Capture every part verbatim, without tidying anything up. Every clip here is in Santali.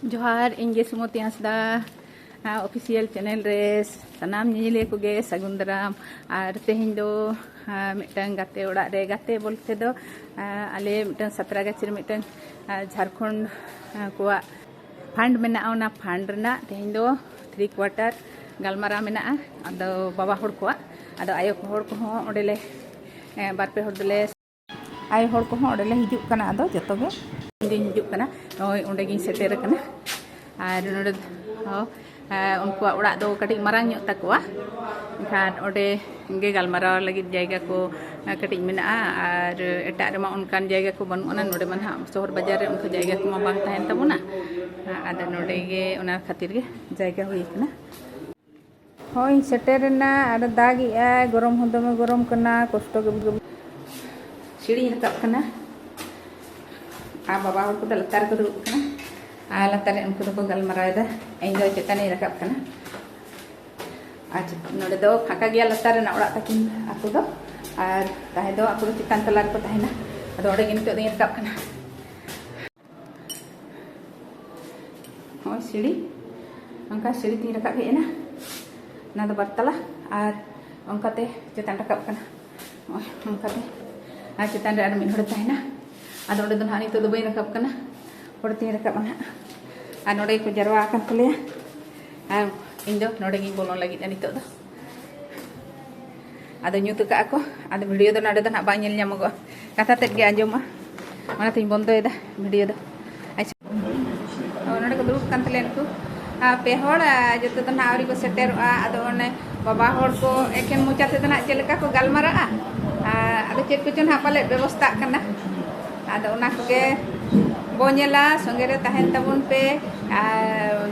ᱡᱚᱦᱟᱨ, ᱤᱧ ᱜᱮ ᱥᱩᱢᱚᱛᱤ ᱦᱟᱸᱥᱫᱟ᱾ ᱟᱸ, ᱚᱯᱷᱤᱥᱤᱭᱟᱞ ᱪᱮᱱᱮᱞ ᱨᱮ ᱥᱟᱱᱟᱢ ᱧᱮᱧᱮᱞᱤᱭᱟᱹ ᱠᱚᱜᱮ ᱥᱟᱹᱜᱩᱱ ᱫᱟᱨᱟᱢ᱾ ᱟᱨ ᱛᱮᱦᱮᱧ ᱫᱚ, ᱟᱸ, ᱢᱤᱫᱴᱟᱝ ᱜᱟᱛᱮ ᱚᱲᱟᱜ ᱨᱮ, ᱜᱟᱛᱮ ᱵᱚᱞᱛᱮ ᱫᱚ, ᱟᱸ, ᱟᱞᱮ ᱢᱤᱫᱴᱟᱝ ᱥᱟᱛᱨᱟᱜᱟᱪᱷᱤ ᱨᱮ ᱢᱤᱫᱴᱟᱝ, ᱟᱸ, ᱡᱷᱟᱲᱠᱷᱚᱸᱰ, ᱟᱸ, ᱠᱚᱣᱟᱜ ᱯᱷᱟᱱᱰ ᱢᱮᱱᱟᱜᱼᱟ᱾ ᱚᱱᱟ ᱯᱷᱟᱱᱰ ᱨᱮᱱᱟᱜ ᱛᱮᱦᱮᱧ ᱫᱚ ᱛᱷᱨᱤ ᱠᱣᱟᱴᱟᱨ ᱜᱟᱞᱢᱟᱨᱟᱣ ᱢᱮᱱᱟᱜᱼᱟ᱾ ᱟᱫᱚ ᱵᱟᱵᱟ ᱦᱚᱲ ᱠᱚᱣᱟᱜ, ᱟᱫᱚ ᱟᱭᱳ ᱦᱚᱲ ᱠᱚᱦᱚᱸ ᱚᱸᱰᱮ ᱞᱮ, ᱮᱸ, ᱵᱟᱨ ᱯᱮ ᱦᱚᱲ ᱫᱚᱞᱮ ᱟᱭᱳ ᱦᱚᱲ ᱠᱚᱦᱚᱸ ᱚᱸᱰᱮ ᱞᱮ ᱦᱤᱡᱩᱜ ᱠᱟᱱᱟ᱾ ᱟᱫᱚ ᱡᱚᱛᱚ ᱜᱮ ᱤᱧ ᱦᱤᱡᱩᱜ ᱠᱟᱱᱟ᱾ ᱱᱚᱜᱼᱚᱭ ᱚᱸᱰᱮ ᱜᱤᱧ ᱥᱮᱴᱮᱨ ᱟᱠᱟᱱᱟ᱾ ᱟᱨ ᱱᱚᱰᱮ ᱫᱚ, ᱟᱨ ᱩᱱᱠᱩᱣᱟᱜ ᱚᱲᱟᱜ ᱫᱚ ᱠᱟᱹᱴᱤᱡ ᱢᱟᱨᱟᱝ ᱧᱚᱜ ᱛᱟᱠᱚᱣᱟ, ᱮᱱᱠᱷᱟᱱ ᱚᱸᱰᱮ ᱜᱮ ᱜᱟᱞᱢᱟᱨᱟᱣ ᱞᱟᱹᱜᱤᱫ ᱡᱟᱭᱜᱟ ᱠᱚ ᱠᱟᱹᱴᱤᱡ ᱢᱮᱱᱟᱜᱼᱟ᱾ ᱟᱨ ᱮᱴᱟᱜ ᱨᱮᱢᱟ ᱚᱱᱠᱟᱱ ᱡᱟᱭᱜᱟ ᱠᱚ ᱵᱟᱹᱱᱩᱜ ᱟᱱᱟ᱾ ᱱᱚᱰᱮ ᱢᱟ ᱱᱟᱦᱟᱜ ᱥᱚᱦᱚᱨ ᱵᱟᱡᱟᱨ ᱨᱮ ᱚᱱᱠᱟ ᱡᱟᱭᱜᱟ ᱠᱚᱢᱟ ᱵᱟᱝ ᱛᱟᱦᱮᱱ ᱛᱟᱵᱚᱱᱟ᱾ ᱟᱫᱚ ᱱᱚᱰᱮ ᱜᱮ ᱚᱱᱟ ᱠᱷᱟᱹᱛᱤᱨ ᱜᱮ ᱡᱟᱭᱜᱟ ᱦᱩᱭ ᱟᱠᱟᱱᱟ᱾ ᱦᱳᱭ, ᱥᱮᱴᱮᱨ ᱮᱱᱟ᱾ ᱟᱨ ᱫᱟᱜ ᱮᱜᱼᱟᱭ, ᱜᱚᱨᱚᱢ ᱦᱚᱸ ᱫᱚᱢᱮ ᱜᱚᱨᱚᱢ ᱠᱟᱱᱟ, ᱠᱚᱥᱴᱚ ᱜᱮ ᱵᱩᱡᱷᱟᱹᱜ᱾ ᱥᱤᱲᱤᱧ ᱨᱟᱠᱟᱵ ᱠᱟᱱᱟ᱾ ᱟᱨ ᱵᱟᱵᱟ ᱦᱚᱲ ᱠᱚᱫᱚ ᱞᱟᱛᱟᱨ ᱨᱮᱠᱚ ᱫᱩᱲᱩᱵ ᱠᱟᱱᱟ᱾ ᱟᱨ ᱞᱟᱛᱟᱨ ᱨᱮ ᱩᱱᱠᱩ ᱫᱚᱠᱚ ᱜᱟᱞᱢᱟᱨᱟᱣ ᱮᱫᱟ, ᱤᱧ ᱫᱚ ᱪᱮᱛᱟᱱᱤᱧ ᱨᱟᱠᱟᱵ ᱠᱟᱱᱟ᱾ ᱟᱨ ᱱᱚᱰᱮ ᱫᱚ ᱯᱷᱟᱸᱠᱟ ᱜᱮᱭᱟ, ᱞᱟᱛᱟᱨ ᱨᱮᱱᱟᱜ ᱚᱲᱟᱜ ᱛᱟᱹᱠᱤᱱ ᱟᱠᱚ ᱫᱚ᱾ ᱟᱨ ᱛᱟᱦᱮᱸ ᱫᱚ ᱟᱠᱚ ᱫᱚ ᱪᱮᱛᱟᱱ ᱛᱟᱞᱟ ᱨᱮᱠᱚ ᱛᱟᱦᱮᱱᱟ᱾ ᱟᱫᱚ ᱚᱸᱰᱮ ᱜᱮ ᱱᱤᱛᱚᱜ ᱫᱚᱧ ᱨᱟᱠᱟᱵ ᱠᱟᱱᱟ᱾ ᱱᱚᱜᱼᱚᱭ ᱥᱤᱲᱤ, ᱚᱱᱠᱟ ᱥᱤᱲᱤ ᱛᱤᱧ ᱨᱟᱠᱟᱵ ᱦᱮᱡ ᱮᱱᱟ᱾ ᱚᱱᱟ ᱫᱚ ᱵᱟᱨ ᱛᱟᱞᱟ᱾ ᱟᱨ ᱚᱱᱠᱟᱛᱮ ᱪᱮᱛᱟᱱ ᱨᱟᱠᱟᱵ ᱠᱟᱱᱟ᱾ ᱱᱚᱜᱼᱚᱭ ᱚᱱᱠᱟᱛᱮ᱾ ᱟᱨ ᱪᱮᱛᱟᱱ ᱨᱮ ᱟᱨ ᱢᱤᱫ ᱦᱚᱲᱮ ᱛᱟᱦᱮᱱᱟ᱾ ᱟᱫᱚ ᱚᱸᱰᱮ ᱫᱚ ᱱᱟᱦᱟᱜ ᱱᱤᱛᱚᱜ ᱫᱚ ᱵᱟᱹᱧ ᱨᱟᱠᱟᱵ ᱠᱟᱱᱟ, ᱯᱚᱨᱮ ᱛᱤᱧ ᱨᱟᱠᱟᱵᱼᱟ ᱱᱟᱦᱟᱜ᱾ ᱟᱨ ᱱᱚᱰᱮ ᱜᱮᱠᱚ ᱡᱟᱨᱣᱟ ᱟᱠᱟᱱ ᱛᱟᱞᱮᱭᱟ᱾ ᱟᱨ ᱤᱧ ᱫᱚ ᱱᱚᱰᱮ ᱜᱤᱧ ᱵᱚᱞᱚᱱ ᱞᱟᱹᱜᱤᱫᱼᱟ ᱱᱤᱛᱚᱜ ᱫᱚ᱾ ᱟᱫᱚ ᱧᱩᱛ ᱟᱠᱟᱫᱼᱟ ᱠᱚ᱾ ᱟᱫᱚ ᱵᱷᱤᱰᱤᱭᱳ ᱫᱚ ᱱᱚᱰᱮ ᱫᱚ ᱱᱟᱦᱟᱜ ᱵᱟᱝ ᱧᱮᱞ ᱧᱟᱢᱚᱜᱚᱜᱼᱟ᱾ ᱠᱟᱛᱷᱟ ᱛᱮᱫ ᱜᱮ ᱟᱸᱡᱚᱢᱚᱜᱼᱟ᱾ ᱚᱱᱟᱛᱤᱧ ᱵᱚᱱᱫᱚᱭᱮᱫᱟ ᱵᱷᱤᱰᱤᱭᱳ ᱫᱚ᱾ ᱟᱪᱪᱷᱟ᱾ ᱚ, ᱱᱚᱰᱮ ᱠᱚ ᱫᱩᱲᱩᱵ ᱠᱟᱱ ᱛᱟᱞᱮᱭᱟ ᱱᱩᱠᱩ᱾ ᱟᱨ ᱯᱮ ᱦᱚᱲ, ᱟᱨ ᱡᱚᱛᱚ ᱫᱚ ᱱᱟᱦᱟᱜ ᱟᱹᱣᱨᱤ ᱠᱚ ᱥᱮᱴᱮᱨᱚᱜᱼᱟ᱾ ᱟᱫᱚ ᱚᱱᱮ ᱵᱟᱵᱟ ᱦᱚᱲ ᱠᱚ ᱮᱠᱮᱱ ᱢᱚᱪᱟ ᱛᱮᱫᱚ ᱱᱟᱦᱟᱜ ᱪᱮᱫ ᱞᱮᱠᱟ ᱠᱚ ᱜᱟᱞᱢᱟᱨᱟᱜᱼᱟ᱾ ᱟᱨ ᱟᱫᱚ ᱪᱮᱫ ᱠᱚᱪᱚ ᱱᱟᱦᱟᱜ ᱯᱟᱞᱮᱫ ᱵᱮᱵᱚᱥᱛᱟᱜ ᱠᱟᱱᱟ᱾ ᱟᱫᱚ ᱚᱱᱟ ᱠᱚᱜᱮ ᱵᱚ ᱧᱮᱞᱟ᱾ ᱥᱚᱸᱜᱮ ᱨᱮ ᱛᱟᱦᱮᱱ ᱛᱟᱵᱚᱱ ᱯᱮ᱾ ᱟᱨ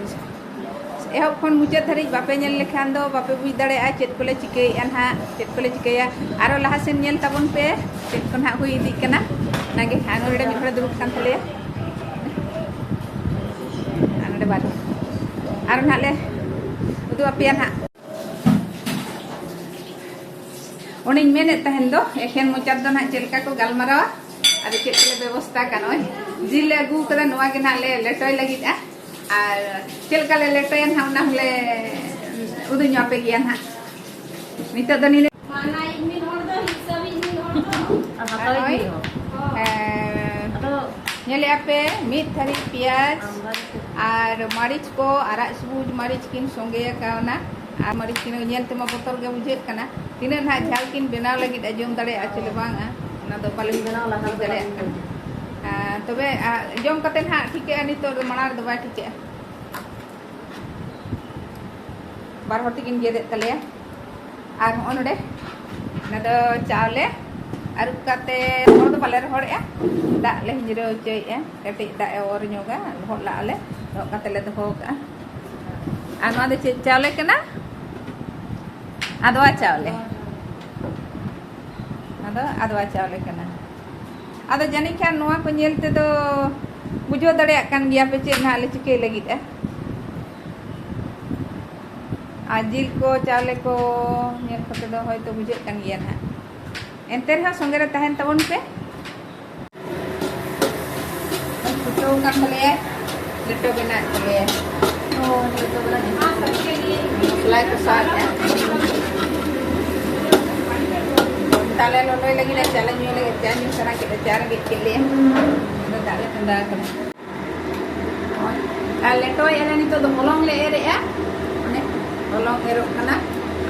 ᱮᱦᱚᱵ ᱠᱷᱚᱱ ᱢᱩᱪᱟᱹᱫ ᱫᱷᱟᱹᱨᱤᱡ ᱵᱟᱯᱮ ᱧᱮᱞ ᱞᱮᱠᱷᱟᱱ ᱫᱚ ᱵᱟᱯᱮ ᱵᱩᱡᱽ ᱫᱟᱲᱮᱭᱟᱜᱼᱟ ᱪᱮᱫ ᱠᱚᱞᱮ ᱪᱤᱠᱟᱹᱭᱮᱫᱼᱟ ᱱᱟᱦᱟᱜ, ᱪᱮᱫ ᱠᱚᱞᱮ ᱪᱤᱠᱟᱹᱭᱟ᱾ ᱟᱨᱚ ᱞᱟᱦᱟ ᱥᱮᱱ ᱧᱮᱞ ᱛᱟᱵᱚᱱ ᱯᱮ, ᱪᱮᱫ ᱠᱚ ᱱᱟᱦᱟᱜ ᱦᱩᱭ ᱤᱫᱤᱜ ᱠᱟᱱᱟ᱾ ᱚᱱᱟᱜᱮ᱾ ᱟᱨ ᱱᱚᱰᱮ ᱢᱤᱫ ᱦᱚᱲᱮ ᱫᱩᱲᱩᱵ ᱠᱟᱱ ᱛᱟᱞᱮᱭᱟ᱾ ᱟᱨ ᱱᱚᱰᱮ ᱵᱟᱨ ᱦᱚᱲ᱾ ᱟᱨᱚ ᱱᱟᱦᱟᱜ ᱞᱮ ᱩᱫᱩᱜ ᱟᱯᱮᱭᱟ ᱱᱟᱦᱟᱜ᱾ ᱚᱱᱮᱧ ᱢᱮᱱᱮᱫ ᱛᱟᱦᱮᱱ ᱫᱚ, ᱮᱠᱷᱮᱱ ᱢᱚᱪᱟ ᱫᱚ ᱱᱟᱦᱟᱜ ᱪᱮᱫ ᱞᱮᱠᱟ ᱠᱚ ᱜᱟᱞᱢᱟᱨᱟᱣᱟ᱾ ᱟᱫᱚ ᱪᱮᱫ ᱠᱚᱞᱮ ᱵᱮᱵᱚᱥᱛᱟ ᱠᱟᱜ, ᱱᱚᱜᱼᱚᱭ ᱡᱤᱞ ᱞᱮ ᱟᱹᱜᱩ ᱠᱟᱫᱟ, ᱱᱚᱣᱟ ᱜᱮ ᱱᱟᱦᱟᱜ ᱞᱮ ᱞᱮᱴᱚᱭ ᱞᱟᱹᱜᱤᱫᱼᱟ᱾ ᱟᱨ ᱪᱮᱫ ᱞᱮᱠᱟ ᱞᱮ ᱞᱮᱴᱚᱭᱟ ᱱᱟᱦᱟᱜ, ᱚᱱᱟ ᱦᱚᱸᱞᱮ ᱩᱫᱩᱜ ᱧᱚᱜ ᱟᱯᱮ ᱜᱮᱭᱟ ᱱᱟᱦᱟᱜ᱾ ᱱᱤᱛᱚᱜ ᱫᱚ ᱱᱤᱱᱟᱹᱜ᱾ ᱢᱟᱱᱟ ᱤᱧ ᱢᱤᱫ ᱦᱚᱲ ᱫᱚ ᱦᱤᱥᱟᱹᱵᱤᱡ ᱢᱤᱫ ᱦᱚᱲ ᱫᱚ᱾ ᱟᱨ ᱦᱟᱛᱟᱣᱤᱡ ᱦᱳᱭ᱾ ᱢᱤᱫ ᱦᱚᱲ᱾ ᱦᱮᱸ᱾ ᱟᱫᱚ ᱧᱮᱞᱮᱜᱼᱟ ᱯᱮ, ᱢᱤᱫ ᱛᱷᱟᱹᱨᱤ ᱯᱮᱸᱭᱟᱡᱽ ᱟᱢᱫᱟ ᱜᱮ᱾ ᱟᱨ ᱢᱟᱹᱨᱤᱪ ᱠᱚ, ᱟᱨᱟᱜ ᱥᱩᱵᱩᱡ ᱢᱟᱹᱨᱤᱪ ᱠᱤᱱ ᱥᱚᱸᱜᱮ ᱟᱠᱟᱣᱱᱟ᱾ ᱟᱨ ᱢᱟᱹᱨᱤᱪ ᱠᱤᱱ ᱧᱮᱞ ᱛᱮᱢᱟ ᱵᱚᱛᱚᱨ ᱜᱮ ᱵᱩᱡᱷᱟᱹᱜ ᱠᱟᱱᱟ᱾ ᱛᱤᱱᱟᱹᱜ ᱱᱟᱦᱟᱜ ᱡᱷᱟᱞ ᱠᱤᱱ ᱵᱮᱱᱟᱣ ᱞᱟᱹᱜᱤᱫ, ᱡᱚᱢ ᱫᱟᱲᱮᱭᱟᱜᱼᱟ ᱪᱮ ᱵᱟᱝᱟ, ᱚᱱᱟ ᱫᱚ ᱵᱟᱹᱞᱤᱧ ᱵᱮᱱᱟᱣ ᱞᱟᱦᱟ ᱵᱩᱡᱽ ᱫᱟᱲᱮᱭᱟᱜ ᱠᱟᱱᱟ᱾ ᱟᱨ ᱛᱚᱵᱮ, ᱟᱨ ᱡᱚᱢ ᱠᱟᱛᱮ ᱱᱟᱦᱟᱜ ᱴᱷᱤᱠᱟᱹᱜᱼᱟ, ᱱᱤᱛᱚᱜ ᱫᱚ ᱢᱟᱲᱟᱝ ᱨᱮᱫᱚ ᱵᱟᱭ ᱴᱷᱤᱠᱟᱹᱜᱼᱟ᱾ ᱵᱟᱨ ᱦᱚᱲ ᱛᱮᱠᱤᱱ ᱜᱮᱫᱮᱫ ᱛᱟᱞᱮᱭᱟ᱾ ᱟᱨ ᱦᱚᱸᱜᱼᱚ ᱱᱚᱰᱮ, ᱚᱱᱟ ᱫᱚ ᱪᱟᱣᱞᱮ ᱟᱹᱨᱩᱵ ᱠᱟᱛᱮ, ᱨᱚᱦᱚᱲ ᱫᱚ ᱵᱟᱞᱮ ᱨᱚᱦᱚᱲᱮᱜᱼᱟ, ᱫᱟᱜ ᱞᱮ ᱦᱤᱸᱡᱽᱨᱟᱹᱣ ᱦᱚᱪᱚᱭᱮᱫᱼᱟ, ᱠᱟᱹᱴᱤᱡ ᱫᱟᱜ ᱮ ᱚᱨ ᱧᱚᱜᱟ, ᱞᱚᱦᱚᱫ ᱞᱟᱜᱼᱟ ᱞᱮ, ᱫᱚᱦᱚ ᱠᱟᱜᱼᱟ᱾ ᱟᱨ ᱱᱚᱣᱟ ᱫᱚ ᱪᱮᱫ ᱪᱟᱣᱞᱮ ᱠᱟᱱᱟ? ᱟᱫᱣᱟ ᱪᱟᱣᱞᱮ᱾ ᱟᱫᱚ ᱟᱫᱣᱟ ᱪᱟᱣᱞᱮ ᱠᱟᱱᱟ᱾ ᱟᱫᱚ ᱡᱟᱹᱱᱤᱡ ᱠᱷᱟᱱ ᱱᱚᱣᱟ ᱠᱚ ᱧᱮᱞ ᱛᱮᱫᱚ ᱵᱩᱡᱷᱟᱹᱣ ᱫᱟᱲᱮᱭᱟᱜ ᱠᱟᱱ ᱜᱮᱭᱟ ᱯᱮ ᱪᱮᱫ ᱱᱟᱦᱟᱜ ᱞᱮ ᱪᱤᱠᱟᱹᱭ ᱞᱟᱹᱜᱤᱫᱼᱟ᱾ ᱟᱨ ᱡᱤᱞ ᱠᱚ, ᱪᱟᱣᱞᱮ ᱠᱚ ᱧᱮᱞ ᱠᱟᱛᱮ ᱫᱚ ᱦᱚᱭᱛᱳ ᱵᱩᱡᱷᱟᱹᱜ ᱠᱟᱱ ᱜᱮᱭᱟ ᱱᱟᱦᱟᱜ᱾ ᱮᱱᱛᱮ ᱨᱮᱦᱚᱸ ᱥᱚᱸᱜᱮ ᱨᱮ ᱛᱟᱦᱮᱱ ᱛᱟᱵᱚᱱ ᱯᱮ᱾ ᱪᱷᱩᱴᱟᱹᱣ ᱟᱠᱟᱱ ᱛᱟᱞᱮᱭᱟ, ᱞᱮᱴᱚ ᱵᱮᱱᱟᱣᱮᱫ ᱛᱟᱞᱮᱭᱟ᱾ ᱢᱚᱥᱞᱟᱭ ᱠᱚᱥᱟᱣᱮᱫᱼᱟ᱾ ᱛᱟᱞᱮ ᱞᱚᱞᱚᱭ ᱞᱟᱹᱜᱤᱫ ᱟᱨ ᱪᱟᱞᱮ ᱧᱩᱭ ᱞᱟᱹᱜᱤᱫ ᱪᱟ ᱧᱩ ᱥᱟᱱᱟ ᱠᱮᱫᱟ, ᱪᱟ ᱨᱮᱸᱜᱮᱡ ᱠᱮᱫ ᱞᱮᱭᱟ᱾ ᱟᱫᱚ ᱫᱟᱜ ᱞᱮ ᱪᱚᱸᱫᱟ ᱟᱠᱟᱫᱟ᱾ ᱟᱨ ᱞᱮᱴᱚᱭᱮᱫᱼᱟ ᱞᱮ, ᱱᱤᱛᱚᱜ ᱫᱚ ᱦᱚᱞᱚᱝ ᱞᱮ ᱮᱨᱮᱜᱼᱟ, ᱚᱱᱮ ᱦᱚᱞᱚᱝ ᱮᱨᱚᱜ ᱠᱟᱱᱟ᱾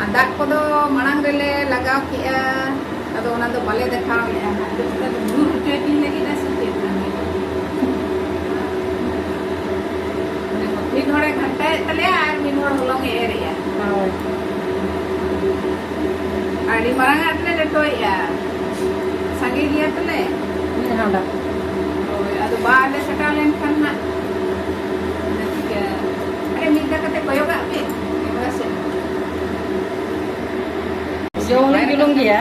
ᱟᱨ ᱫᱟᱜ ᱠᱚᱫᱚ ᱢᱟᱲᱟᱝ ᱨᱮᱞᱮ ᱞᱟᱜᱟᱣ ᱠᱮᱜᱼᱟ, ᱟᱫᱚ ᱚᱱᱟ ᱫᱚ ᱵᱟᱞᱮ ᱫᱮᱠᱷᱟᱣ ᱞᱮᱜᱼᱟ ᱦᱟᱸᱜ᱾ ᱪᱮᱫ ᱞᱮᱠᱟ ᱫᱚ ᱧᱩᱨ ᱦᱚᱪᱚᱭ ᱛᱤᱧ ᱞᱟᱹᱜᱤᱫ ᱥᱮ ᱪᱮᱫ? ᱢᱤᱫ ᱦᱚᱲᱮ ᱜᱷᱟᱱᱴᱟᱭᱮᱫ ᱛᱟᱞᱮᱭᱟ ᱟᱨ ᱢᱤᱫ ᱦᱚᱲ ᱦᱚᱞᱚᱝ ᱮ ᱮᱨᱮᱜᱼᱟ᱾ ᱦᱳᱭ᱾ ᱟᱹᱰᱤ ᱢᱟᱨᱟᱝ ᱟᱜ ᱛᱮᱞᱮ ᱞᱮᱴᱚᱭᱮᱫᱼᱟ, ᱥᱟᱸᱜᱮ ᱜᱮᱭᱟ ᱛᱟᱞᱮ᱾ ᱢᱤᱫ ᱦᱟᱸᱰᱟ᱾ ᱦᱳᱭ, ᱟᱫᱚ ᱵᱟᱞᱮ ᱥᱟᱴᱟᱣ ᱞᱮᱱᱠᱷᱟᱱ ᱦᱟᱸᱜ, ᱚᱱᱟ ᱪᱤᱠᱟᱹ, ᱟᱨᱮ ᱢᱤᱫ ᱫᱷᱟᱣ ᱠᱟᱛᱮ ᱠᱚᱭᱚᱜᱟᱜ ᱯᱮ camera ᱥᱮᱫ᱾ ᱡᱚᱢ ᱞᱟᱹᱜᱤᱫ ᱡᱩᱞᱩᱝ ᱜᱮᱭᱟ᱾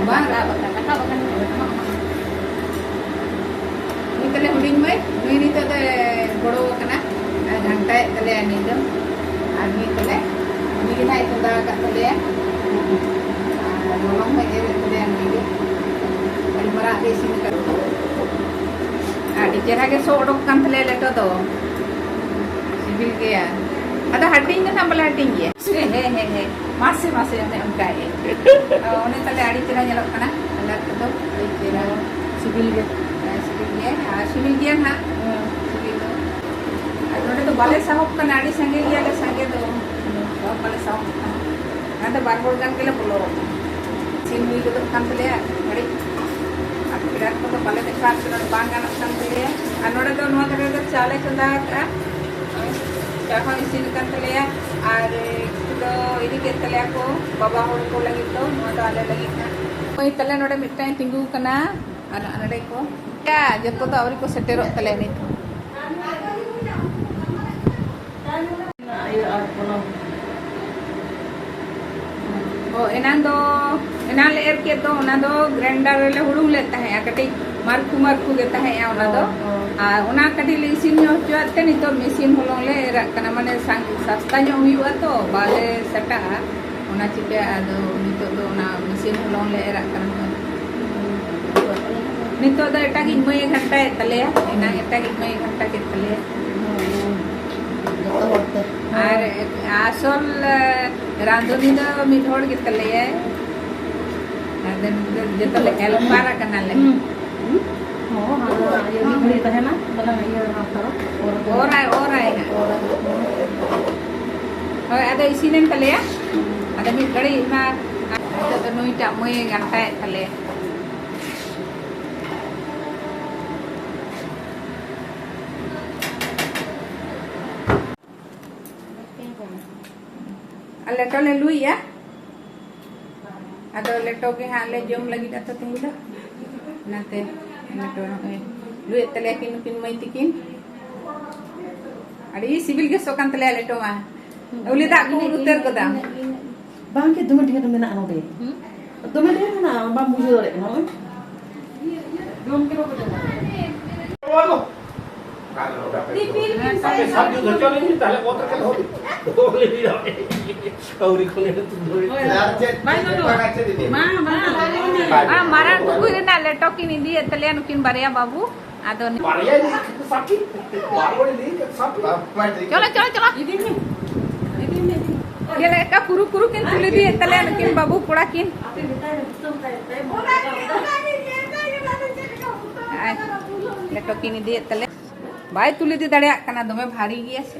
ᱵᱟᱝ, ᱨᱟᱯᱟᱜ ᱠᱟᱛᱮ, ᱨᱟᱯᱟᱜ ᱠᱟᱛᱮ᱾ ᱱᱩᱭ ᱛᱟᱞᱮ ᱦᱩᱰᱤᱧ ᱢᱟᱹᱭ, ᱱᱩᱭ ᱱᱤᱛᱚᱜ ᱫᱚᱭ ᱜᱚᱲᱚ ᱟᱠᱟᱱᱟ, ᱟᱨ ᱜᱷᱟᱱᱴᱟᱭᱮᱫ ᱛᱟᱞᱮᱭᱟ ᱱᱩᱭ ᱫᱚ᱾ ᱟᱨ ᱱᱩᱭ ᱛᱟᱞᱮ, ᱩᱱᱤ ᱜᱮ ᱱᱟᱦᱟᱜ ᱪᱚᱸᱫᱟ ᱟᱠᱟᱫ ᱛᱟᱞᱮᱭᱟ᱾ ᱟᱨ ᱦᱚᱞᱚᱝ ᱦᱚᱸᱭ ᱮᱨᱮᱫ ᱛᱟᱞᱮᱭᱟ ᱱᱩᱭ ᱜᱮ᱾ ᱟᱹᱰᱤ ᱢᱟᱨᱟᱝ ᱜᱮ ᱤᱥᱤᱱ ᱟᱠᱟᱫ᱾ ᱟᱹᱰᱤ ᱪᱮᱦᱨᱟ ᱜᱮ ᱥᱚ ᱚᱰᱚᱠ ᱠᱟᱱ ᱛᱟᱞᱮᱭᱟ ᱞᱮᱴᱚ ᱫᱚ᱾ ᱥᱤᱵᱤᱞ ᱜᱮᱭᱟ᱾ ᱟᱫᱚ ᱦᱟᱹᱴᱤᱧ ᱫᱚ ᱱᱟᱜ ᱵᱟᱞᱮ ᱦᱟᱹᱴᱤᱧ ᱜᱮᱭᱟ᱾ ᱦᱮᱸ, ᱦᱮᱸ, ᱦᱮᱸ, ᱦᱮᱸ᱾ ᱢᱟᱥᱮ, ᱢᱟᱥᱮ, ᱚᱱᱮ ᱚᱱᱠᱟ ᱜᱮ᱾ ᱚ, ᱚᱱᱮ ᱛᱟᱞᱮ ᱟᱹᱰᱤ ᱪᱮᱦᱨᱟ ᱧᱮᱞᱚᱜ ᱠᱟᱱᱟ᱾ ᱠᱟᱞᱟᱨ ᱠᱚᱫᱚ ᱟᱹᱰᱤ ᱪᱮᱦᱨᱟ᱾ ᱥᱤᱵᱤᱞ ᱜᱮ᱾ ᱦᱮᱸ, ᱥᱤᱵᱤᱞ ᱜᱮᱭᱟ᱾ ᱟᱨ ᱥᱤᱵᱤᱞ ᱜᱮᱭᱟ ᱱᱟᱜ᱾ ᱦᱮᱸ᱾ ᱥᱤᱵᱤᱞ ᱫᱚ᱾ ᱟᱨ ᱱᱚᱰᱮ ᱫᱚ ᱵᱟᱞᱮ ᱥᱟᱦᱚᱵ ᱠᱟᱱᱟ, ᱟᱹᱰᱤ ᱥᱟᱸᱜᱮ ᱜᱮᱭᱟᱞᱮ, ᱥᱟᱸᱜᱮ ᱫᱚ᱾ ᱥᱟᱦᱚᱵ ᱵᱟᱞᱮ ᱥᱟᱦᱚᱵ ᱠᱟᱱᱟ᱾ ᱚᱱᱟᱛᱮ ᱵᱟᱨ ᱦᱚᱲ ᱜᱟᱱ ᱜᱮᱞᱮ ᱵᱚᱞᱚ ᱟᱠᱟᱱᱟ᱾ ᱤᱥᱤᱱ ᱦᱩᱭ ᱜᱚᱫᱚᱜ ᱠᱟᱱ ᱛᱟᱞᱮᱭᱟ ᱟᱨ ᱜᱷᱟᱹᱲᱤᱡ᱾ ᱟᱨ ᱯᱮᱲᱟ ᱠᱚᱫᱚ ᱵᱟᱞᱮ ᱫᱮᱠᱷᱟᱣ ᱠᱟᱱᱟ, ᱵᱟᱝ ᱜᱟᱱᱚᱜ ᱠᱟᱱ ᱛᱟᱞᱮᱭᱟ᱾ ᱟᱨ ᱱᱚᱰᱮ ᱫᱚ, ᱱᱚᱣᱟ ᱫᱷᱟᱨᱮ ᱫᱚ ᱪᱟ ᱞᱮ ᱪᱚᱸᱫᱟ ᱟᱠᱟᱫᱼᱟ᱾ ᱪᱟ ᱦᱚᱸ ᱤᱥᱤᱱ ᱟᱠᱟᱱ ᱛᱟᱞᱮᱭᱟ᱾ ᱟᱨ ᱠᱤᱪᱷᱩ ᱫᱚ ᱤᱫᱤ ᱠᱮᱫ ᱛᱟᱞᱮᱭᱟ ᱠᱚ ᱵᱟᱵᱟ ᱦᱚᱲ ᱠᱚ ᱞᱟᱹᱜᱤᱫ ᱫᱚ, ᱱᱚᱣᱟ ᱫᱚ ᱟᱞᱮ ᱞᱟᱹᱜᱤᱫ ᱱᱟᱜ᱾ ᱢᱟᱹᱭ ᱛᱟᱞᱮ ᱱᱚᱰᱮ ᱢᱤᱫᱴᱟᱝ ᱛᱤᱸᱜᱩ ᱟᱠᱟᱱᱟ᱾ ᱟᱨ ᱱᱚᱰᱮ ᱠᱚ, ᱡᱚᱛᱚ ᱫᱚ ᱟᱹᱣᱨᱤ ᱠᱚ ᱥᱮᱴᱮᱨᱚᱜ ᱛᱟᱞᱮᱭᱟ ᱱᱤᱛ ᱦᱚᱸ᱾ ᱤᱭᱟᱹ ᱟᱨ ᱠᱚᱱᱚ ᱚ, ᱮᱱᱟᱝ ᱫᱚ, ᱮᱱᱟᱝ ᱞᱮ ᱮᱨ ᱠᱮᱫ ᱫᱚ, ᱚᱱᱟ ᱫᱚ ᱜᱨᱟᱭᱱᱰᱟᱨ ᱨᱮᱞᱮ ᱦᱩᱲᱩᱝ ᱞᱮᱫ ᱛᱟᱦᱮᱸᱜᱼᱟ, ᱠᱟᱹᱴᱤᱡ ᱢᱟᱨᱠᱷᱩ ᱢᱟᱨᱠᱷᱩ ᱜᱮ ᱛᱟᱦᱮᱸᱜᱼᱟ ᱚᱱᱟ ᱫᱚ᱾ ᱚ, ᱚ᱾ ᱟᱨ ᱚᱱᱟ ᱠᱟᱹᱴᱤᱡ ᱞᱮ ᱤᱥᱤᱱ ᱧᱚᱜ ᱦᱚᱪᱚᱣᱟᱫ ᱛᱮ ᱱᱤᱛᱚᱜ ᱢᱮᱥᱤᱱ ᱦᱚᱞᱚᱝ ᱞᱮ ᱮᱨᱟᱜ ᱠᱟᱱᱟ, ᱢᱟᱱᱮ ᱥᱟᱝ-, ᱥᱟᱥᱛᱟ ᱧᱚᱜ ᱦᱩᱭᱩᱜᱼᱟ ᱛᱚ, ᱵᱟᱞᱮ ᱥᱟᱴᱟᱜᱼᱟ᱾ ᱚᱱᱟ ᱪᱤᱠᱟᱹ ᱟᱫᱚ ᱱᱤᱛᱚᱜ ᱫᱚ ᱚᱱᱟ ᱢᱮᱥᱤᱱ ᱦᱚᱞᱚᱝ ᱞᱮ ᱮᱨᱟᱜ ᱠᱟᱱᱟ᱾ ᱱᱤᱛᱚᱜ ᱫᱚ ᱮᱴᱟᱜᱤᱡ ᱢᱟᱹᱭᱮ ᱜᱷᱟᱱᱴᱟᱭᱮᱫ ᱛᱟᱞᱮᱭᱟ, ᱮᱱᱟᱝ ᱮᱴᱟᱜᱤᱡ ᱢᱟᱹᱭᱮ ᱜᱷᱟᱱᱴᱟ ᱠᱮᱫ ᱛᱟᱞᱮᱭᱟ᱾ ᱡᱚᱛᱚ ᱦᱚᱲ ᱛᱮ᱾ ᱟᱨ ᱟᱥᱚᱞ, ᱮ, ᱨᱟᱸᱫᱷᱩᱱᱤ ᱫᱚ ᱢᱤᱫ ᱦᱚᱲ ᱜᱮ ᱛᱟᱞᱮᱭᱟᱭ᱾ ᱟᱫᱚ ᱱᱤᱛᱚᱜ ᱡᱚᱛᱚ ᱞᱮ ᱦᱮᱞᱯᱟᱨ ᱟᱠᱟᱱᱟᱞᱮ᱾ ᱦᱩᱸ᱾ ᱦᱚᱸ, ᱦᱟᱱᱟ ᱤᱭᱟᱹ ᱢᱤᱫ ᱜᱷᱟᱹᱲᱤᱡ ᱛᱟᱦᱮᱱᱟ, ᱵᱟᱞᱟᱝ ᱤᱭᱟᱹ ᱦᱟᱛᱟᱲᱟ, ᱯᱚᱨᱮ ᱛᱮ᱾ ᱚᱨᱟᱭ, ᱚᱨᱟᱭ ᱦᱟᱸᱜ᱾ ᱚᱨᱟᱭ᱾ ᱦᱳᱭ, ᱟᱫᱚ ᱤᱥᱤᱱᱮᱱ ᱛᱟᱞᱮᱭᱟ᱾ ᱟᱫᱚ ᱢᱤᱫ ᱜᱷᱟᱹᱲᱤᱡ ᱢᱟ, ᱱᱤᱛᱚᱜ ᱫᱚ ᱱᱩᱭᱴᱟᱜ ᱢᱟᱹᱭᱮ ᱜᱷᱟᱱᱴᱟᱭᱮᱫ ᱛᱟᱞᱮᱭᱟ᱾ ᱟᱨ ᱞᱮᱴᱚ ᱞᱮ ᱞᱩᱭᱟ᱾ ᱟᱫᱚ ᱞᱮᱴᱚ ᱜᱮ ᱦᱟᱸᱜ ᱞᱮ ᱡᱚᱢ ᱞᱟᱹᱜᱤᱫ ᱟᱛᱚ ᱛᱮᱦᱮᱧ ᱫᱚ᱾ ᱚᱱᱟᱛᱮ ᱞᱮᱴᱚ ᱱᱚᱜᱼᱚᱭ ᱞᱩᱭᱮᱫ ᱛᱟᱞᱮᱭᱟ ᱠᱤᱱ ᱱᱩᱠᱤᱱ ᱢᱟᱹᱭ ᱛᱤᱠᱤᱱ᱾ ᱟᱹᱰᱤ ᱥᱤᱵᱤᱞ ᱜᱮ ᱥᱚ ᱠᱟᱱ ᱛᱟᱞᱮᱭᱟ ᱞᱮᱴᱚ ᱢᱟ᱾ ᱩᱞᱤ ᱫᱟᱜ ᱠᱚ ᱩᱨ ᱩᱛᱟᱹᱨ ᱜᱚᱫᱟ᱾ ᱵᱟᱝ ᱜᱮ, ᱫᱚᱢᱮ ᱰᱷᱮᱨ ᱢᱮᱱᱟᱜᱼᱟ ᱱᱚᱰᱮ᱾ ᱦᱩᱸ? ᱫᱚᱢᱮ ᱰᱷᱮᱨ ᱢᱮᱱᱟᱜᱼᱟ, ᱵᱟᱢ ᱵᱩᱡᱷᱟᱹᱣ ᱫᱟᱲᱮᱭᱟᱜ ᱠᱟᱱᱟ ᱱᱚᱜᱼᱚᱭ᱾ ᱡᱚᱢ ᱜᱮ ᱵᱟᱠᱚ ᱡᱚᱢᱟ᱾ ᱟᱯᱮ ᱥᱟᱵ ᱡᱩᱛ ᱦᱚᱪᱚ ᱞᱮᱱ ᱜᱮ, ᱛᱟᱦᱞᱮ ᱚᱛ ᱨᱮᱜᱮ ᱫᱚᱦᱚ ᱞᱮ-, ᱫᱚᱦᱚ ᱞᱮ ᱦᱩᱭᱩᱜᱼᱟ᱾ ᱟᱹᱣᱨᱤ ᱠᱷᱚᱱ ᱜᱮ ᱫᱷᱩᱲᱤ᱾ ᱦᱳᱭ, ᱦᱳᱭ᱾ ᱟᱨ ᱪᱮᱫ ᱵᱟᱭ ᱪᱮᱫ ᱜᱚᱫᱚᱜᱼᱟ᱾ ᱯᱮ ᱪᱮᱫ ᱤᱫᱤ? ᱢᱟ, ᱢᱟ᱾ ᱟᱨ ᱢᱟᱨᱟᱝ ᱴᱩᱠᱩᱡ ᱨᱮᱱᱟᱜ ᱞᱮᱴᱚ ᱠᱤᱱ ᱤᱫᱤᱭᱮᱫ ᱛᱟᱞᱮᱭᱟ ᱱᱩᱠᱤᱱ ᱵᱟᱨᱭᱟ ᱵᱟᱹᱵᱩ᱾ ᱟᱫᱚ ᱱᱤ- ᱵᱟᱨᱭᱟ ᱤᱫᱤ ᱠᱟᱛᱮ ᱥᱟᱵ ᱠᱤᱱ᱾ ᱵᱟᱨ ᱦᱚᱲ ᱤᱫᱤ ᱠᱟᱛᱮ ᱥᱟᱵ ᱠᱤᱱ᱾ ᱪᱚᱞᱚ, ᱪᱚᱞᱚ, ᱪᱚᱞᱚ᱾ ᱤᱫᱤ ᱢᱮ᱾ ᱤᱫᱤ ᱢᱮ, ᱤᱫᱤ ᱢᱮ᱾ ᱪᱮᱫ ᱞᱮᱠᱟ ᱠᱩᱨᱩ ᱠᱩᱨᱩ ᱠᱤᱱ ᱛᱩᱞ ᱤᱫᱤᱭᱮᱫ ᱛᱟᱞᱮᱭᱟ ᱱᱩᱠᱤᱱ ᱵᱟᱹᱵᱩ ᱠᱚᱲᱟ ᱠᱤᱱ᱾ ᱟᱯᱮ ᱢᱮᱛᱟᱭ ᱢᱮ, ᱫᱤᱥᱚᱢ ᱛᱟᱭ, ᱛᱟᱭ ᱢᱚᱱᱮ ᱠᱟᱜ ᱵᱚᱱᱟ᱾ ᱟᱭ, ᱞᱮᱴᱚ ᱠᱤᱱ ᱤᱫᱤᱭᱮᱫ ᱛᱟᱞᱮ᱾ ᱵᱟᱭ ᱛᱩᱞ ᱤᱫᱤ ᱫᱟᱲᱮᱭᱟᱜ ᱠᱟᱱᱟ, ᱫᱚᱢᱮ ᱵᱷᱟᱨᱤ ᱜᱮᱭᱟ ᱥᱮ᱾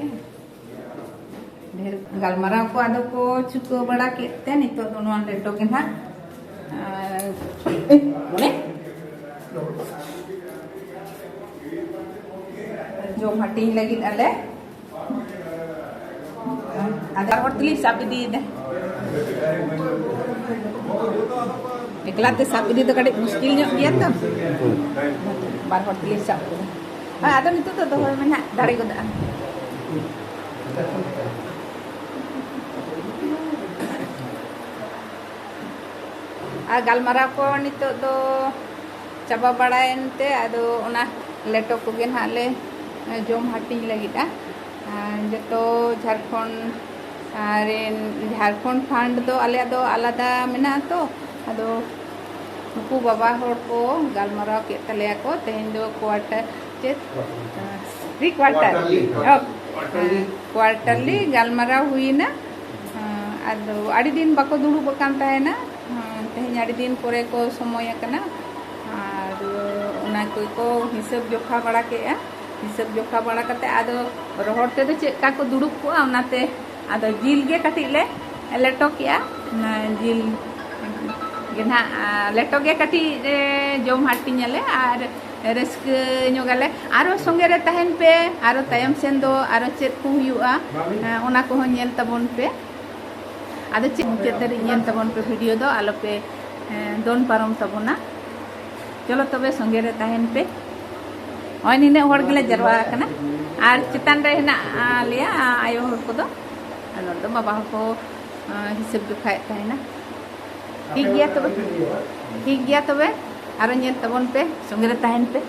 ᱰᱷᱮᱨ ᱜᱟᱞᱢᱟᱨᱟᱣ ᱠᱚ ᱟᱫᱚ ᱠᱚ ᱪᱩᱠᱟᱹᱣ ᱵᱟᱲᱟ ᱠᱮᱫ ᱛᱮ ᱱᱤᱛᱚᱜ ᱫᱚ ᱱᱚᱣᱟ ᱞᱮᱴᱚ ᱜᱮ ᱱᱟᱦᱟᱜ, ᱟᱨ, ᱢᱟᱱᱮ, ᱡᱚᱢ ᱦᱟᱹᱴᱤᱧ ᱞᱟᱹᱜᱤᱫ ᱟᱞᱮ᱾ ᱟᱫᱚ ᱵᱟᱨ ᱦᱚᱲ ᱛᱮᱞᱤᱧ ᱥᱟᱵ ᱤᱫᱤᱭᱮᱫᱟ᱾ ᱮᱠᱞᱟ ᱛᱮ ᱥᱟᱵ ᱤᱫᱤ ᱫᱚ ᱠᱟᱹᱴᱤᱡ ᱢᱩᱥᱠᱤᱞ ᱧᱚᱜ ᱜᱮᱭᱟ ᱛᱚ᱾ ᱵᱟᱨ ᱦᱚᱲ ᱛᱮᱞᱤᱧ ᱥᱟᱵ ᱠᱮᱫᱟ᱾ ᱦᱳᱭ, ᱟᱫᱚ ᱱᱤᱛᱚᱜ ᱫᱚ ᱫᱚᱦᱚᱭ ᱢᱮ ᱱᱟᱦᱟᱜ, ᱫᱟᱲᱮ ᱜᱚᱫᱚᱜᱼᱟ᱾ ᱟᱨ ᱜᱟᱞᱢᱟᱨᱟᱣ ᱠᱚ ᱱᱤᱛᱚᱜ ᱫᱚ ᱪᱟᱵᱟ ᱵᱟᱲᱟᱭᱮᱱ ᱛᱮ, ᱟᱫᱚ ᱚᱱᱟ ᱞᱮᱴᱚ ᱠᱚᱜᱮ ᱱᱟᱦᱟᱜ ᱞᱮ ᱡᱚᱢ ᱦᱟᱹᱴᱤᱧ ᱞᱟᱹᱜᱤᱫᱼᱟ᱾ ᱟᱨ ᱡᱚᱛᱚ ᱡᱷᱟᱲᱠᱷᱚᱸᱰ ᱨᱮᱱ, ᱡᱷᱟᱲᱠᱷᱚᱸᱰ ᱯᱷᱟᱱᱰ ᱫᱚ ᱟᱞᱮᱭᱟᱜ ᱫᱚ ᱟᱞᱟᱫᱟ ᱢᱮᱱᱟᱜᱼᱟ ᱛᱚ, ᱟᱫᱚ ᱱᱩᱠᱩ ᱵᱟᱵᱟ ᱦᱚᱲ ᱠᱚ ᱜᱟᱞᱢᱟᱨᱟᱣ ᱠᱮᱫ ᱛᱟᱞᱮᱭᱟ ᱠᱚ, ᱛᱮᱦᱮᱧ ᱫᱚ ᱠᱳᱣᱟᱴᱟᱨ, ᱪᱮᱫ? ᱯᱨᱤ ᱠᱳᱣᱟᱴᱟᱨ᱾ ᱠᱳᱣᱟᱴᱟᱨᱞᱤ᱾ ᱦᱚᱸ᱾ ᱠᱳᱣᱟᱴᱟᱨᱞᱤ᱾ ᱠᱳᱣᱟᱴᱟᱨᱞᱤ ᱜᱟᱞᱢᱟᱨᱟᱣ ᱦᱩᱭᱮᱱᱟ᱾ ᱦᱮᱸ, ᱟᱫᱚ ᱟᱹᱰᱤ ᱫᱤᱱ ᱵᱟᱠᱚ ᱫᱩᱲᱩᱵ ᱟᱠᱟᱱ ᱛᱟᱦᱮᱱᱟ᱾ ᱦᱮᱸ, ᱛᱮᱦᱮᱧ ᱟᱹᱰᱤ ᱫᱤᱱ ᱯᱚᱨᱮ ᱠᱚ ᱥᱚᱢᱚᱭ ᱟᱠᱟᱱᱟ᱾ ᱟᱨ ᱚᱱᱟ ᱠᱚᱠᱚ ᱦᱤᱥᱟᱹᱵ ᱡᱚᱠᱷᱟ ᱵᱟᱲᱟ ᱠᱮᱜᱼᱟ᱾ ᱦᱤᱥᱟᱹᱵ ᱡᱚᱠᱷᱟ ᱵᱟᱲᱟ ᱠᱟᱛᱮ ᱟᱫᱚ ᱨᱚᱦᱚᱲ ᱛᱮᱫᱚ ᱪᱮᱫ ᱞᱮᱠᱟ ᱠᱚ ᱫᱩᱲᱩᱵ ᱠᱚᱜᱼᱟ, ᱚᱱᱟᱛᱮ ᱟᱫᱚ ᱡᱤᱞ ᱜᱮ ᱠᱟᱹᱴᱤᱡ ᱞᱮ ᱞᱮᱴᱚ ᱠᱮᱜᱼᱟ᱾ ᱚᱱᱟ ᱡᱤᱞ ᱜᱮ ᱱᱟᱦᱟᱜ, ᱟ, ᱞᱮᱴᱚ ᱜᱮ ᱠᱟᱹᱴᱤᱡ, ᱮ, ᱡᱚᱢ ᱦᱟᱹᱴᱤᱧᱟᱞᱮ ᱟᱨ ᱨᱟᱹᱥᱠᱟᱹ ᱧᱚᱜᱟᱞᱮ᱾ ᱟᱨᱚ ᱥᱚᱸᱜᱮ ᱨᱮ ᱛᱟᱦᱮᱱ ᱯᱮ, ᱟᱨᱚ ᱛᱟᱭᱚᱢ ᱥᱮᱱ ᱫᱚ ᱟᱨᱚ ᱪᱮᱫ ᱠᱚ ᱦᱩᱭᱩᱜᱼᱟ, ᱮ, ᱚᱱᱟ ᱠᱚᱦᱚᱸ ᱧᱮᱞ ᱛᱟᱵᱚᱱ ᱯᱮ᱾ ᱟᱫᱚ ᱪᱮᱫ ᱢᱩᱪᱟᱹᱫ ᱫᱷᱟᱹᱨᱤᱡ ᱧᱮᱞ ᱛᱟᱵᱚᱱ ᱯᱮ, ᱵᱷᱤᱰᱤᱭᱳ ᱫᱚ ᱟᱞᱚ ᱯᱮ, ᱮ, ᱫᱚᱱ ᱯᱟᱨᱚᱢ ᱛᱟᱵᱚᱱᱟ᱾ ᱪᱚᱞᱚ ᱛᱚᱵᱮ ᱥᱚᱸᱜᱮ ᱨᱮ ᱛᱟᱦᱮᱱ ᱯᱮ᱾ ᱱᱚᱜᱼᱚᱭ ᱱᱤᱱᱟᱹᱜ ᱦᱚᱲ ᱜᱮᱞᱮ ᱡᱟᱨᱣᱟ ᱟᱠᱟᱱᱟ᱾ ᱟᱨ ᱪᱮᱛᱟᱱ ᱨᱮ ᱦᱮᱱᱟᱜ, ᱟ, ᱞᱮᱭᱟ, ᱟ, ᱟᱭᱳ ᱦᱚᱲ ᱠᱚᱫᱚ᱾ ᱟᱨ ᱱᱚᱰᱮ ᱫᱚ ᱵᱟᱵᱟ ᱦᱚᱲ ᱠᱚ, ᱟ, ᱦᱤᱥᱟᱹᱵ ᱡᱚᱠᱷᱟᱭᱮᱫ ᱛᱟᱦᱮᱱᱟ᱾ ᱴᱷᱤᱠ ᱜᱮᱭᱟ ᱛᱚᱵᱮ, ᱴᱷᱤᱠ ᱜᱮᱭᱟ ᱛᱚᱵᱮ, ᱟᱨᱚ ᱧᱮᱞ ᱛᱟᱵᱚᱱ ᱯᱮ, ᱥᱚᱸᱜᱮ ᱨᱮ ᱛᱟᱦᱮᱱ ᱯᱮ᱾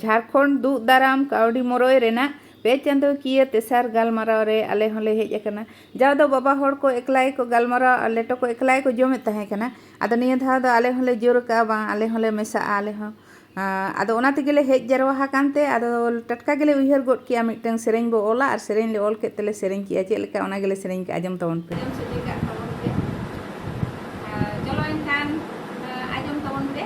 ᱡᱷᱟᱲᱠᱷᱚᱸᱰ ᱫᱩᱜ ᱫᱟᱨᱟᱢ ᱠᱟᱹᱣᱰᱤ ᱢᱚᱨᱚᱭ ᱨᱮᱱᱟᱜ ᱯᱮ ᱪᱟᱸᱫᱳᱠᱤᱭᱟᱹ ᱛᱮᱥᱟᱨ ᱜᱟᱞᱢᱟᱨᱟᱣ ᱨᱮ ᱟᱞᱮ ᱦᱚᱸᱞᱮ ᱦᱮᱡ ᱟᱠᱟᱱᱟ᱾ ᱡᱟᱣ ᱫᱚ ᱵᱟᱵᱟ ᱦᱚᱲ ᱠᱚ ᱮᱠᱞᱟ ᱜᱮᱠᱚ ᱜᱟᱞᱢᱟᱨᱟᱣ ᱟᱨ ᱞᱮᱴᱚ ᱠᱚ ᱮᱠᱞᱟ ᱜᱮᱠᱚ ᱡᱚᱢᱮᱫ ᱛᱟᱦᱮᱸ ᱠᱟᱱᱟ᱾ ᱟᱫᱚ ᱱᱤᱭᱟᱹ ᱫᱷᱟᱣ ᱫᱚ ᱟᱞᱮ ᱦᱚᱸᱞᱮ ᱡᱳᱨ ᱟᱠᱟᱜᱼᱟ, ᱵᱟᱝ, ᱟᱞᱮ ᱦᱚᱸᱞᱮ ᱢᱮᱥᱟᱜᱼᱟ, ᱟᱞᱮ ᱦᱚᱸ ᱟᱫᱚ ᱚᱱᱟ ᱛᱮᱜᱮ ᱞᱮ ᱦᱮᱡ ᱡᱟᱨᱣᱟ ᱟᱠᱟᱱ ᱛᱮ, ᱟᱫᱚ ᱴᱟᱴᱠᱟ ᱜᱮᱞᱮ ᱩᱭᱦᱟᱹᱨ ᱜᱚᱫ ᱠᱮᱜᱼᱟ, ᱢᱤᱫᱴᱟᱝ ᱥᱮᱨᱮᱧ ᱵᱚ ᱚᱞᱟ ᱟᱨ ᱥᱮᱨᱮᱧ ᱞᱮ ᱚᱞ ᱠᱮᱫ ᱛᱮᱞᱮ ᱥᱮᱨᱮᱧ ᱠᱮᱜᱼᱟ᱾ ᱪᱮᱫ ᱞᱮᱠᱟ, ᱚᱱᱟ ᱜᱮᱞᱮ ᱥᱮᱨᱮᱧ ᱠᱟᱜᱼᱟ, ᱟᱸᱡᱚᱢ ᱛᱟᱵᱚᱱ ᱯᱮ᱾ ᱟᱸᱡᱚᱢ ᱥᱟᱰᱮ ᱠᱟᱜ ᱛᱟᱵᱚᱱ ᱯᱮ᱾ ᱟᱨ ᱪᱚᱞᱚ ᱮᱱᱠᱷᱟᱱ, ᱟᱸᱡᱚᱢ ᱛᱟᱵᱚᱱ ᱯᱮ᱾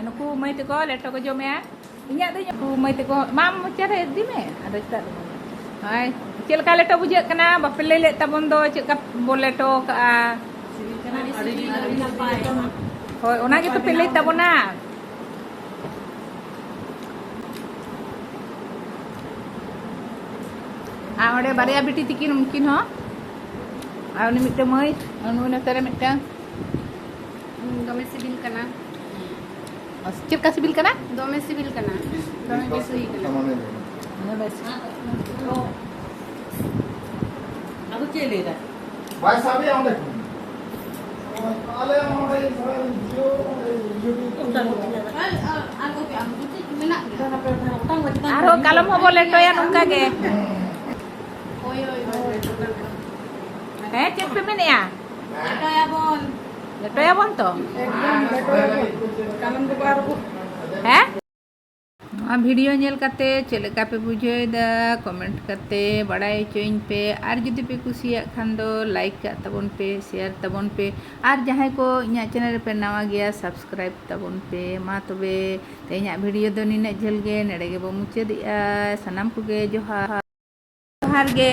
ᱱᱩᱠᱩ ᱢᱟᱹᱭ ᱛᱟᱠᱚ ᱞᱮᱴᱚ ᱠᱚ ᱡᱚᱢᱮᱜᱼᱟ᱾ ᱤᱧᱟᱹᱜ ᱫᱚ ᱱᱩᱠᱩ ᱢᱟᱹᱭ ᱛᱟᱠᱚ ᱢᱟ ᱢᱚᱪᱟ ᱨᱮ ᱤᱫᱤ ᱢᱮ᱾ ᱟᱫᱚ ᱪᱮᱫᱟᱜ ᱫᱚ ᱵᱟᱝ? ᱦᱳᱭ, ᱪᱮᱫ ᱞᱮᱠᱟ ᱞᱮᱴᱚ ᱵᱩᱡᱷᱟᱹᱜ ᱠᱟᱱᱟ? ᱵᱟᱯᱮ ᱞᱟᱹᱭ ᱞᱮᱫ ᱛᱟᱵᱚᱱ ᱫᱚ ᱪᱮᱫ ᱞᱮᱠᱟ ᱵᱚ ᱞᱮᱴᱚ ᱠᱟᱜᱼᱟ? ᱦᱳᱭ, ᱚᱱᱟ ᱜᱮᱛᱚ ᱯᱮ ᱞᱟᱹᱭ ᱛᱟᱵᱚᱱᱟ᱾ ᱟᱨ ᱚᱸᱰᱮ ᱵᱟᱨᱭᱟ ᱵᱤᱴᱤ ᱛᱤᱠᱤᱱ, ᱩᱱᱠᱤᱱ ᱦᱚᱸ, ᱟᱨ ᱩᱱᱤ ᱢᱤᱫᱴᱮᱱ ᱢᱟᱹᱭ, ᱩᱱᱤ ᱱᱚᱛᱮ ᱨᱮ ᱢᱤᱫᱴᱮᱱ᱾ ᱦᱩᱸ, ᱫᱚᱢᱮ ᱥᱤᱵᱤᱞ ᱠᱟᱱᱟ᱾ ᱪᱮᱫ ᱞᱮᱠᱟ ᱥᱤᱵᱤᱞ ᱠᱟᱱᱟ? ᱫᱚᱢᱮ ᱥᱤᱵᱤᱞ ᱠᱟᱱᱟ᱾ ᱫᱚᱢᱮ ᱵᱮᱥ ᱦᱩᱭ ᱠᱟᱱᱟ᱾ ᱫᱚᱢᱮ ᱵᱮᱥ᱾ ᱟᱫᱚ ᱪᱮᱫ ᱞᱟᱹᱭ ᱫᱟ? ᱵᱟᱭ ᱥᱟᱵᱮᱜᱼᱟ ᱚᱸᱰᱮ ᱠᱷᱚᱱ᱾ ᱟᱞᱮ ᱚᱸᱰᱮ ᱡᱤᱭᱳ, ᱚᱸᱰᱮ YouTube᱾ ᱟᱨ, ᱟᱨ, ᱟᱨ ᱚᱠᱚᱭ ᱟᱢ ᱫᱚ ᱪᱮᱫ ᱢᱮᱱᱟᱜ ᱜᱮᱭᱟ? ᱟᱨᱦᱚᱸ ᱠᱟᱞᱚᱢ ᱦᱚᱸᱵᱚ ᱞᱮᱴᱚᱭᱟ ᱱᱚᱝᱠᱟ ᱜᱮ᱾ ᱦᱳᱭ, ᱦᱳᱭ, ᱦᱳᱭ, ᱞᱮᱴᱚ ᱠᱟᱱᱟ᱾ ᱦᱮᱸ, ᱪᱮᱫ ᱯᱮ ᱢᱮᱱᱮᱜᱼᱟ? ᱞᱮᱴᱚᱭᱟᱵᱚᱱ᱾ ᱞᱮᱴᱚᱭᱟᱵᱚᱱ ᱛᱚ? ᱮᱠᱫᱚᱢ ᱞᱮᱴᱚᱭᱟᱵᱚᱱ᱾ ᱠᱟᱞᱚᱢ ᱫᱚ ᱟᱨᱦᱚᱸ ᱵᱚ ᱦᱮᱸ? ᱱᱚᱣᱟ ᱵᱷᱤᱰᱤᱭᱳ ᱧᱮᱞ ᱠᱟᱛᱮ ᱪᱮᱫ ᱞᱮᱠᱟ ᱯᱮ ᱵᱩᱡᱷᱟᱹᱣ ᱮᱫᱟ, ᱠᱚᱢᱮᱱᱴ ᱠᱟᱛᱮ ᱵᱟᱲᱟᱭ ᱦᱚᱪᱚᱧ ᱯᱮ᱾ ᱟᱨ ᱡᱩᱫᱤ ᱯᱮ ᱠᱩᱥᱤᱭᱟᱜ ᱠᱷᱟᱱ ᱫᱚ ᱞᱟᱭᱤᱠ ᱠᱟᱜ ᱛᱟᱵᱚᱱ ᱯᱮ, ᱥᱮᱭᱟᱨ ᱛᱟᱵᱚᱱ ᱯᱮ᱾ ᱟᱨ ᱡᱟᱦᱟᱸᱭ ᱠᱚ ᱤᱧᱟᱹᱜ ᱪᱮᱱᱮᱞ ᱨᱮᱯᱮ ᱱᱟᱣᱟ ᱜᱮᱭᱟ, ᱥᱟᱵᱥᱠᱨᱟᱭᱤᱵ ᱛᱟᱵᱚᱱ ᱯᱮ᱾ ᱢᱟ ᱛᱚᱵᱮ ᱛᱮᱦᱮᱧᱟᱜ ᱵᱷᱤᱰᱤᱭᱳ ᱫᱚ ᱱᱤᱱᱟᱹᱜ ᱡᱷᱟᱹᱞ ᱜᱮ, ᱱᱚᱰᱮ ᱜᱮᱵᱚ ᱢᱩᱪᱟᱹᱫᱮᱜᱼᱟ᱾ ᱥᱟᱱᱟᱢ ᱠᱚᱜᱮ ᱡᱚᱦᱟᱨ᱾ ᱡᱚᱦᱟᱨ ᱜᱮ᱾